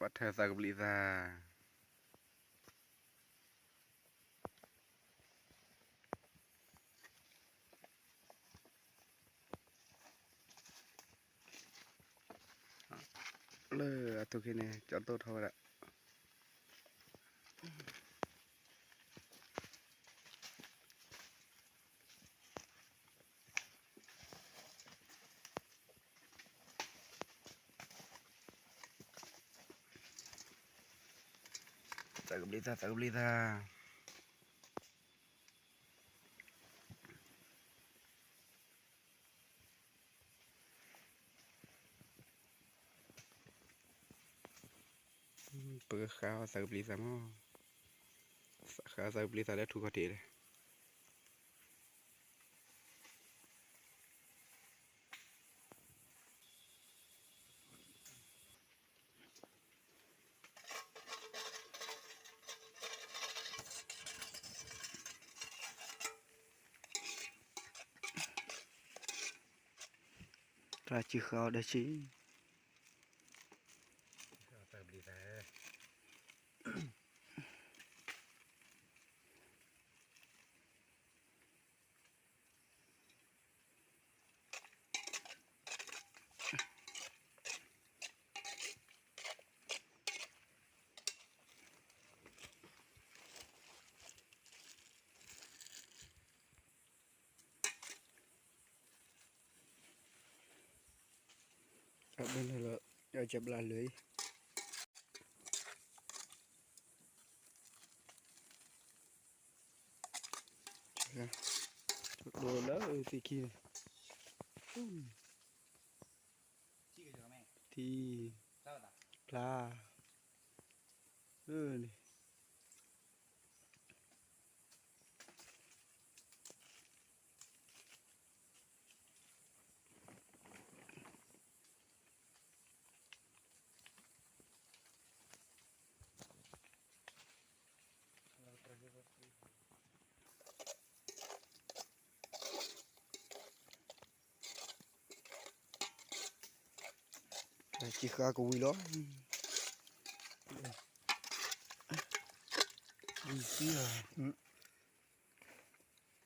ဘၣ်ထၢသးကဘျံးသး လၢအထူၣ်ခံန့ၣ် ကၠီတိၢ်ထီၣ်ဝဲဒၣ် သးကဘျံးသး သးကဘျံးသး ပကဃါအီၤသးကဘျံးသးမး, ဃါအီၤသးကဘျံးသးလၢထူၣ်ခီၣ်ထံးလၢ တၢ်စံဃါအီၤဒီးဆံ အဘၣ်န့ၣ်လီၤ အကဘျါလၢအံၤ ဒိလၢသ့ၣ်ခံန့ၣ် ထံ ဖျါ အၢန့ၣ် စံဃါကဝံၤလီၤ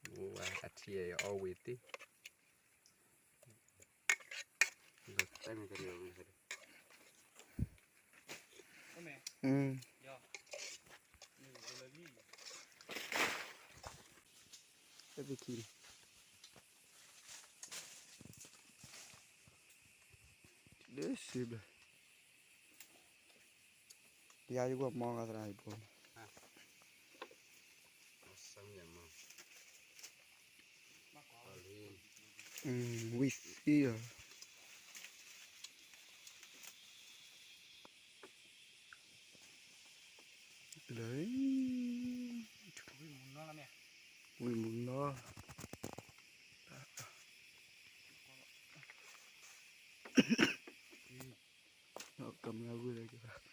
ဝံၤသံဧါ အထံအီၤဝံၤသံ လၢစံဘျီ ယၤယကွၢ်မီဂၤသရၣ်ယဖိ ဝံၤသံဧါ လၢ ဝံၤမုၢ်နီၤ ကမျၢၢ်ဝံၤလၢ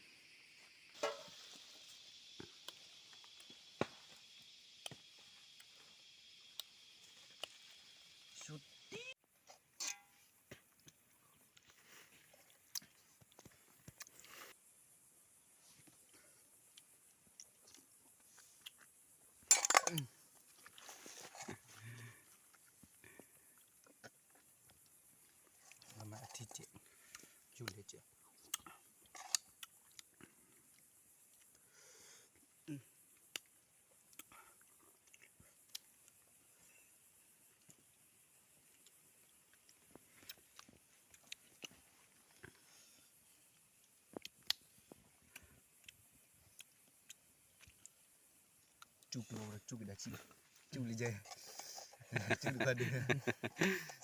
မၤအထံၣ်ကဲ ယူၤလဲကဲ ကၠူကလီၤ ကၠူကဒါဆံး ကၠူလံယဲ ကၠူလံခီဒုး